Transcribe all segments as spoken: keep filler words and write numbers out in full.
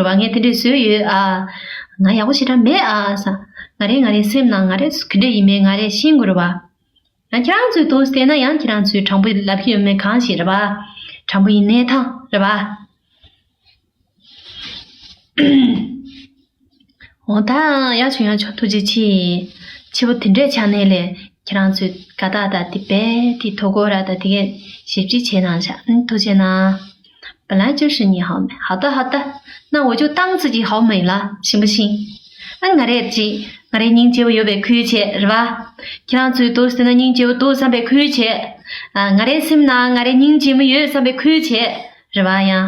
རེད་བ། ངས་དེ་འདྲས་བཟོས་ཡོད་ཨ། ང་ཡག་པོ་ཞེ་དྲག་མེད་ཨ་ས། ང་རེ་ང་རེ་སེམས་ནང་ང་རེ་ག་འདྲས་ཡིན་མིན་ང་རེ་ཤེས་དགོས་རེད་བ། ཡང་ཁྱེད་རང་ཚོའི་དུས་བལྟས་ན་ཡང་ཁྱེད་རང་ཚོས་དྲང་པོ་ལབ་ཀྱི་ཡོད་མེད་གང་ཤེས་རེད་བ། དྲང་པོ་ཡིན་གནས་སྟངས་རེད་བ། འོ་ད་ཡག་བྱུང་ཡག་བྱུང་ཐུགས་རྗེ་ཆེ། ཆེ་བོ་དེ་འདྲས་ཆགས་ནས་ལས་ཁྱེད་རང་ཚོས་དགའ་རྟགས་དང་དེ་བས་དེ་ཐུགས་ཁུར་ར་དང་དེ་གས་ཞིབ་ཅིག་བྱས་གནང་ཤག་ཨུ་ཐུགས་རྗེ་གནང་། 本来就是你好美，好的好的，那我就当自己好美了，行不行？ཨ་ང་རེ་ཅིག་ང་རེ་སྙིང་རྗེ་བོ་ཡོད་པའི་ཁུལ་བྱས་རེད་བ། ཁྱེད་རང་ཚོའི་དུས་བལྟས་ན་སྙིང་རྗེ་བོ་འདུག་བསམ་པའི་ཁུལ་བྱས། ཨ་ང་རེ་སེམས་ནང་ང་རེ་སྙིང་རྗེ་མོ་ཡོད་བསམ་པའི་ཁུལ་བྱས་རེད་བ་ཡང་།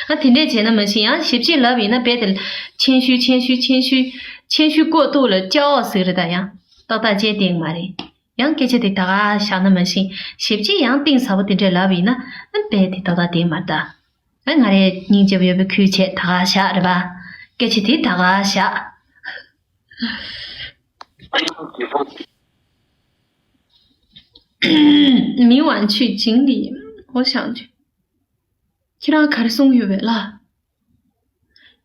ང་དེ་འདྲས་བྱས་ན་མ་གཞི་ཡང་ཞིབ་ཅིག་ལབ་ཡིན་ན་རྦད་དེ་谦虚谦虚谦虚谦虚过度了 骄傲ཟེར་གི་རེད་ད་ཡང་ཏག་ཏག་བྱས་བསྡད་མ་རེད། ཡང་སྐད་ཆ་དེ་ད་ག་བཞག་ན་མ་གཞི་ཞིབ་ཅིག་ཡང་གཏིང་ཟབ་པོ་དེ་འདྲས་ལབ་ཡིན་ན་ཨ་རྦད་དེ་ཏག་ཏག་བསྡད་མ་རེད་ད། ཨ་ང་རེ་སྙིང་རྗེ་པོ་ཡོད་པའི་ཁུལ་བྱས་ད་ག་བཞག་རེད་པ། སྐད་ཆ་དེ་ད་ག་བཞག 明晚去锦里，我想去。 ཁྱེད་རང་ག་རེ་གསུང་ཡོད་པས་ལ།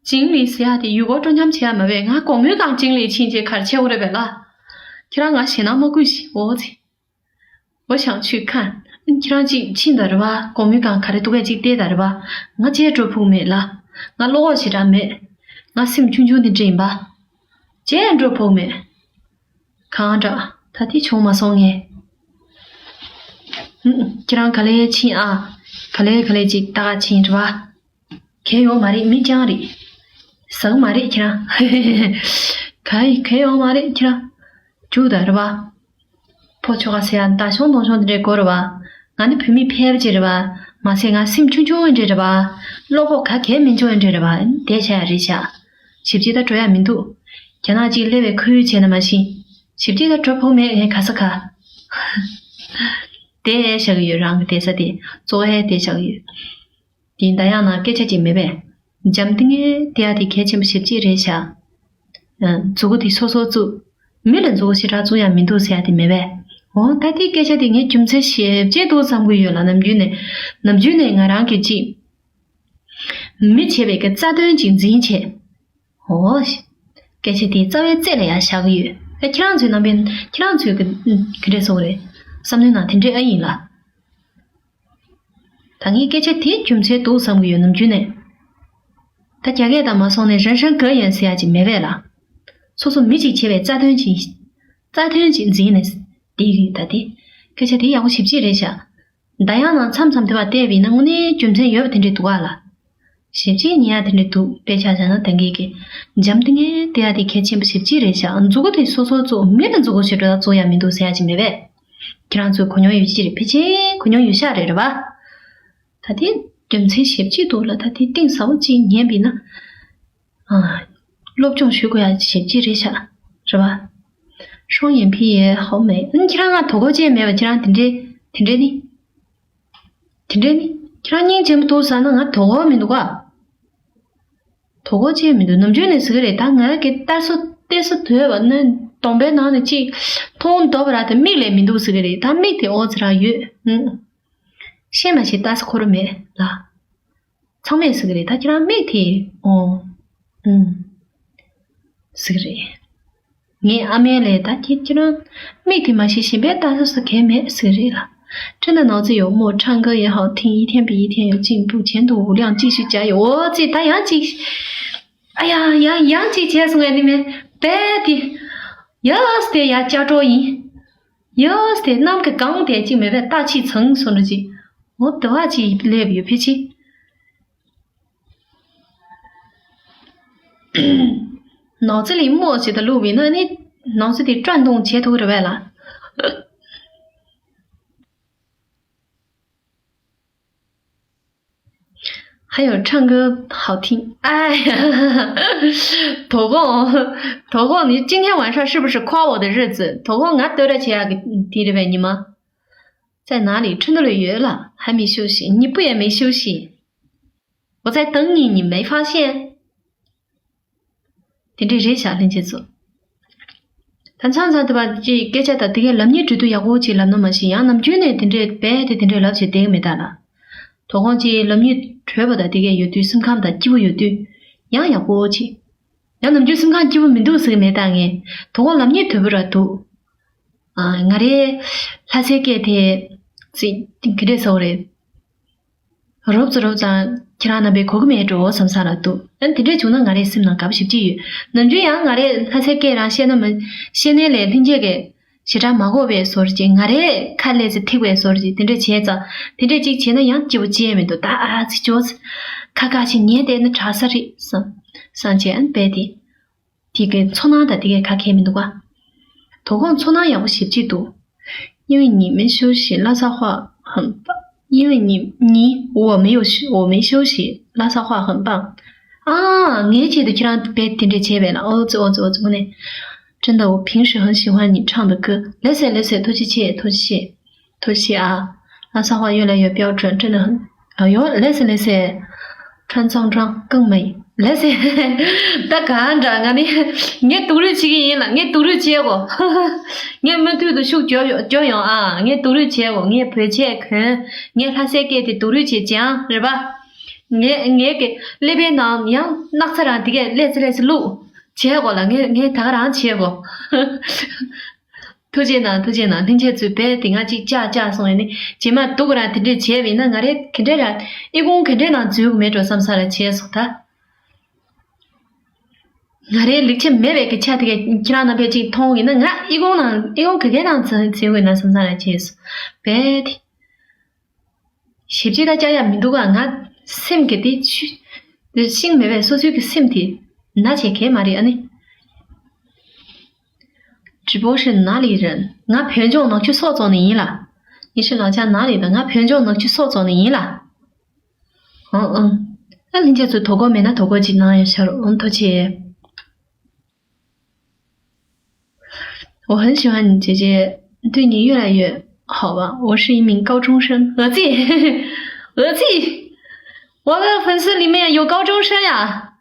锦里ཟེར་ཡ་དེ་ཡུལ་སྐོར་སྤྲོ་འཆམ་བྱེད་ཡ་མ་བས། ང་གོང་མའི་སྒང་锦里ཕྱིན་རྗེས་ག་རེ་བྱེད་འོ་རེད་པས་ལ། ཁྱེད་རང་ང་ཞེད་སྣང་མ་སྐུལ་ཞིག་འོ་ཙི། 我想去看。 ཁྱེད་རང་ཅིག་ཕྱིན་ད་རེད་བ། གོང་མའི་སྒང་ག་རེ་འདུག་གས་ཅིག་བལྟས་ད་རེད་བ། ང་བྱས་འགྲོ་ཕུག་མེད་ལ། ང་བློ་ཁོག་ཞེ་དྲག་མེད། ང་སེམས་ཆུང་ཆུང་དེ་འདྲ་ཡིན་པ། བྱས་འགྲོ་ཕུག་མེད། གང་འདྲ་ད་དེ་བྱུང་མ་སོང་ངས། ཧུམ། ཁྱེད་རང་ག་ལེ་ཕྱིན་ཨ། ག་ལེ་ག་ལེ་ཅིག་ལྟ་ག་ཕྱིན་རེད་བ། གལ་ཡོད་མ་རེད། མི་རྐྱང་རེད། ཟ་གི་མ་རེད་ཁྱེད་རང་། ག་ཡི་གལ་ཡོད་མ་རེད་ཁྱེད་རང་། རྒྱུགས་ད་རེད་བ། ཕོ་ཁྱོ་ག་ཟེར་ཡ་ད་ཤོང་དང་ཤོང་དེ་འདྲའི་སྐོར་རེད་བ། ང་ནི་བུད་མེད་ཕལ་པ་ཅིག་རེད་བ། མ་ཟད་ང་སེམས་ཆུང་ཆུང་འདྲ་རེད་བ། བློ་ཁོག་ག་གེ་མི་འཇོག་འདྲ་རེད་བ། དེ་བྱ་ཡ་རེད་བྱ། ཞིབ་ཅིག་ད་འགྲོ་ཡ་མི་འདུག་རྒྱ་ནག་ཅིག་སླེབས་པའི་ཁོལ་ཡུལ་བྱས་ན་མ་གཞི། ཞིབ་ཅིག་ད་འགྲོ་ཕོག་མེད་ངས་ག་ས་ག་དེ་བཞག་གི་ཡོད། རང་གི་བསྡད་ས་དེ་གཙོ་བོ་དེ་བཞག་གི་ཡོད། དེ་ད་ཡང་ན་སྐད་ཆ་ཅིག་མེད་པས། འཇམ་ཐིང་ངེ་དེ་ཡ་དེ་གལ་ཆེན་པོ་ཞེ་པོ་ཅིག་རེད་ཤག་མཛུ་གུ་དེ་སོ་སོར་བཙུགས། མི་ལ་མཛུ་གུ་ཞེ་དྲག་བཙུགས་ཡ་མི་འདུག་ཟེར་ཡ་དེ་མེད་པས། འོ་ད་དེ་སྐད་ཆ་དེ་ངས་རྒྱུ་མཚན་ཞེ་པོ་ཅིག་འདུག་བསམ་གི་ཡོད་ལ། ནམ་རྒྱུན་ནས་ནམ་རྒྱུན་ནས་ང་རང་གི་ཅིག་མི་བྱེད་པའི་གི་རྩ་དོན་ཅིག་འཛིན་བྱས། འོ། སྐད་ཆ་དེ་རྩ་བའི་རྩེ་ལ་ཡར་བཞག་གི་ཡོད། ཨ་ཁྱེད་རང་ཚོའི་ནང་པའི་ཁྱེད་རང་ཚོའི་གི་གི་འདྲས་སོང་རེད། བསམ་བློའི་ནང་དེ་འདྲས་ཨ་ཡིན་ལ། ད་ངས་སྐད་ཆ་དེ་རྒྱུ་མཚན་འདུག་བསམ་གི་ཡོད་ནམ་རྒྱུན་ནས། ད་རྒྱ་སྐད་དང་མ་སོང་ནས་རང་རང་ག་ཡིན་ཟེར་ཡ་ཅིག་མེད་པས་ལ། སོ་སོ་མི་གཅིག་བྱེད་པའི་རྩ་དོན་ཅིག་རྩ་དོན་ཅིག་འཛིན་ནས་བསྡད་གི་ཡོད། ད་དེ་སྐད་ཆ་དེ་ཡག་པོ་ཞེ་པོ་ཅིག་རེད་ཤག་ད་ཡང་ན་མཚམས་མཚམས་དེ་བ་བལྟས་པ་ཡིན་ན་དངོས་གནས་རྒྱུ་མཚན་ཡོད་པ་དེ་འདྲས་འདུག་ག་ལ། ཞེ་པོ་ཅིག་ཉེ་ཡ་དེ་འདྲས་འདུག་དཔེ་ཆ་བཞག་ན་ད་གིན་གི་འཇམ་ཐིང་ངེ་དེ་ཡ་དེ་གལ་ཆེན་པོ་ཞེ་པོ་ཅིག་རེད་ཤག་མཛུ་གུ་དེ་སོ་སོར་བཙུགས། མི་ལ་མཛུ་གུ་ཞེ་དྲག་བཙུགས་ཡ་མི་འདུག་ཟེར་ཡ་ཅིག་མེད་པས། ཁྱེད་རང་ཚོས་གོ་མྱོང་ཡོད་ཀྱི་རེད། ཕལ་ཆེར་གོ་མྱོང་ཡོད་ཤག་རེད་རེད་བ། ད་དེ་རྒྱུ་མཚན་ཞེ་པོ་ཅིག་འདུག་ལ། ད་དེ་གཏིང་ཟབ་པོ་ཅིག་ཉན་པ་ཡིན་ན། ཨ། སློབ་སྦྱོང་ཞུ་དགོས་ཡ་ཞེ་པོ་ཅིག་རེད་ཤག་རེད་བ། ཧྲོང་ཡན་ཕི་ཡའི་ཧོ་མེ། ཨ་ཁྱེད་རང་ང་དོ་ཁུར་ཅིག་མེད་པ། ཁྱེད་རང་དེ་འདྲས་དེ་འདྲས་ནི། དེ་འདྲས་ནི། ཁྱེད་རང་སྙིང་རྗེ་མོ་འདུག་ཟེར་ན་ང་དོ་ཁུར་མི་འདུག་ག་དོ་ཁུར་ཅིག་མི་འདུག་ནམ་རྒྱུན་ནས་ཟེར་གི་རེད། ད་ང་གི་ལྟ་ས་ལྟོས་ས་དོད་པ་ནི་གདོང་པའི་ནང་ནས་ཅིག་མཐོང་འདོད་པ་ར་དེ་མིག་ལས་མི་འདུག་ཟེར་གི་རེད། ད་མིག་དེ་ཨོ་ཙི་ར་ཡོད། ཨུ། ཤེས་མ་ཤེས་ལྟ་ས་ཁོ་རང་མེད་ལ། ཚང་མས་ཟེར་གི་རེད། ད་ཁྱེད་རང་མིག་དེ་ཨོ། ཨུ། ཟེར་གི་རེད། ངའི་ཨ་མས་ལས་ད་ཁྱེད་ཁྱེད་རང་མིག་དེ་མ་ཤེས་གཞན་པའི་ལྟ་ས་ས་གས་མེད་ཟེར་གི་རེད་ལ། 真的脑子有墨，唱歌也好听，一天比一天有进步，前途无量，继续加油。 ཨོ་ཙི་ད་ཡང་ཅིག་ཨ་ཡ་ཡ་ཡང་ཅིག་བྱས་སོང་ངས་ནི་མེད་པས་དེ། ཡ་སྟེ་ཡ་ཅག་གྲོགས་ཡིན། ཡ་སྟེ་གནམ་གྱི་གང་དེ་ཅིག་མེད་པས་ལྟ་ཅིག་ཚང་སོང་འགྲོ་ཅིག་འོ་དེ་བ་ཅིག་སླེབས་ཡོད་ཕལ་ཆེར། 脑子里默写的录音 ནི་脑子里转动截图 རེད་པས་ལ། 还有唱歌好听。哎呀，头控，头控，你今天晚上是不是夸我的日子？头控，ང་བསྟོད་ར་བྱེད་ཡག་གི་དེ་རེད་པས་ཉི་མ། 在哪里？春豆里约了，还没休息，你不也没休息？我在等你，你没发现？ དེ་འདྲས་རེད་ཤག་ལྷན་རྒྱས་ཚོ། ད་མཚམས་མཚམས་དེ་བ་ཅིག་སྐད་ཆ་དང་དེ་གའི་ལབ་མཁན་གྲོས་བསྡུར་ཡག་པོ་ཅིག་ལབ་ན་མ་གཞི་ཡང་ནམ་རྒྱུན་ནས་དེ་འདྲས་རྦད་དེ་དེ་འདྲས་ལབ་བྱས་བསྡད་གི་མེད་ད་ལ། དོ་དགོང་ཅིག་ལབ་མཁན་གྲོས་པ་དང་དེ་གའི་ཡོད་དུས་སེམས་ཁམས་དང་སྐྱིད་པོ་ཡོད་དུས། ཡང་ཡག་པོ་བྱེད། ཡང་ནམ་རྒྱུན་སེམས་ཁམས་སྐྱིད་པོ་མི་འདུག་ཟེར་གི་མེད་ད། ངས་དོ་དགོང་ལབ་མཁན་དོད་པོ་ར་འདུག་ཨ། ང་རའི་ལྷ་སའི་སྐད་དེ་ཅིག་ག་འདྲས་ཟེར་དགོས་རེད། རོབ་ཙམ་རོབ་ཙམ་ཁྱེད་རང་རྣམ་པས་གོ་གི་མེད་འགྲོ་བསམ་ས་ར་འདུག་ཨ་ནི་དེ་འདྲས་བྱུང་ན་ང་རའི་སེམས་ནང་དགའ་པོ་ཞེ་པོ་ཅིག་ཡོད། ནམ་རྒྱུན་ཡང་ང་རས་ལྷ་སའི་སྐད་རང་བཤད་ན་མ་བཤད་ནའི་ལས་ལྷིང་འཇགས་ཀྱི་ཞེ་དྲག་མ་གོ་བའི་བཟོ་འདྲ་ཅིག་ང་རས་ཁ་ལས་ཚེ་ཐིག་པའི་བཟོ་འདྲ་ཅིག་དེ་འདྲས་བྱས་ཙང་། དེ་འདྲས་ཅིག་བྱས་ན་ཡང་སྐྱིད་པོ་ཅི་ཡང་མི་འདུག་ད་ཨ་ཙི་ཅོ་ཙི་ཁ་ཁ་ཞིག་ཉན་བསྡད་ན་དྲག་ས་རེད་བསམ་བསམ་བྱས། ཨ་ནི་རྦད་དེ་དེ་གའི་ཚོར་སྣང་དང་དེ་གའི་ཁ་ཁྱེར་མི་འདུག་ག་དོ་དགོང་ཚོར་སྣང་ཡག་པོ་ཞེ་པོ་ཅིག་འདུག 因为你没休息，拉萨话很棒。因为你你我没有休我没休息，拉萨话很棒。 ཨ། ངའི་ཆེད་དུ་ཁྱེད་རང་རྦད་དེ་འདྲས་བྱས་པས་ལ། ཨོ་ཙི་ཨོ་ཙི་ཨོ་ཙི། དངོས་གནས། 真的，我平时很喜欢你唱的歌。 ལགས་སེ་ལགས་སེ། ཐུགས་རྗེ་ཆེ། ཐུགས་རྗེ་ཆེ། 对不起啊，拉萨话越来越标准，真的很。哎呦，来噻来噻，川藏装更美。 ལགས་སེ། ད་གང་འདྲ། ང་ནི་ངས་སྡུག་རུས་བྱེད་ཀྱི་ཡིན་ལ། ངས་སྡུག་རུས་བྱེད་དགོས། ངས་མུ་མཐུད་དུ་ཤུགས་རྒྱོབ་ཡོང་རྒྱོབ་ཡོང་ཨ། ངས་སྡུག་རུས་བྱེད་དགོས། ངས་བོད་ཆས་གོན། ངས་ལྷ་སའི་སྐད་དེ་སྡུག་རུས་བྱེད་ཅིང་རེད་པ། ངས་ངས་ཀྱི་ཀླད་པའི་ནང་ཡང་སྣག་ཚ་རང་དེ་གས་ལས་ཚེ་ལས་ཚེ་བླུག་བྱེད་དགོས་ལ། ངས་ངས་ད་ག་རང་བྱེད་དགོས། ཐུགས་རྗེ་གནང་། ཐུགས་རྗེ་གནང་། ལྷན་རྒྱས་ཚོས་རྦད་དེ་ང་གཅིག་ཅག་ཅག་སོང་ཡིན་ནི། རྗེས་མ་སྡུག་ར་དེ་འདྲས་བྱས་པ་ཡིན་ན་ང་རས་ག་འདྲས་ར་ཨི་ཁུང་ག་འདྲས་ནང་འཛུལ་གི་མེད་འགྲོ་བསམ་ས་ར་བྱས་སོང་ད། ང་རའི་ལེགས་ཆ་མེད་པའི་གི་ཆ་དེ་ག་ཁྱེད་རང་རྣམ་པས་གཅིག་མཐོང་ཡིན་ན། ང་ཨི་ཁུང་ནང་ཨི་ཁུང་ག་གའི་ནང་འཛུལ་འཛུལ་གི་ཡིན་ན་བསམ་ས་ར་བྱས་སོང་རྦད་དེ། ཞིབ་ཅིག་ད་བཅར་ཡ་མི་འདུག་ག་ང་སེམས་ཀྱི་དེ་ཆུ་དེ་ཤིང་མེད་པའི་སོ་སོའི་གི་སེམས་དེ་ན་བྱེད་མཁན་མ་རེད། ཨ་ནི། 直播是哪里人？ ང་བོད་ལྗོངས་ནག་ཆུ་སོག་རྫོང་ནས་ཡིན་ལ། 你是老家哪里的？ ང་བོད་ལྗོངས་ནག་ཆུ་སོག་རྫོང་ནས་ཡིན་ལ། ཨང་ཨང་། ད་ལྷན་རྒྱས་ཚོས་དོ་དགོང་མེད་ན་དོ་དགོང་ཅིག་གནང་ཡ་ཤར་འོང་། ཐུགས་རྗེ་ཆེ། 我很喜欢你姐姐，对你越来越好吧。我是一名高中生。 ཨ་ཙི། ཨ་ཙི། 我的粉丝里面有高中生呀。